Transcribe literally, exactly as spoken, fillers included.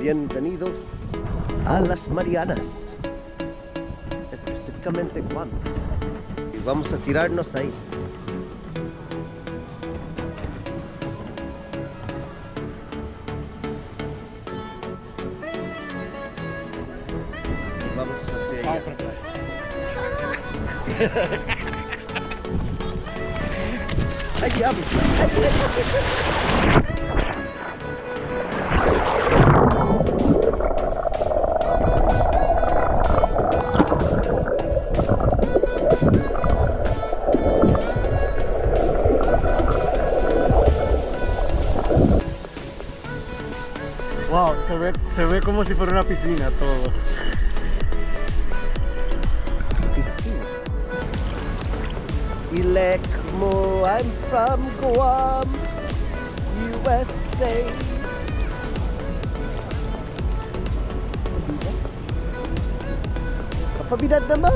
Bienvenidos a las Marianas, específicamente Guam. Y vamos a tirarnos ahí. Vamos hacia allá. Ay, diablo. Wow, se ve, se ve como si fuera una piscina todo. Piscina. Ilek-mu, I'm from Guam, U S A. Papabinat na ma.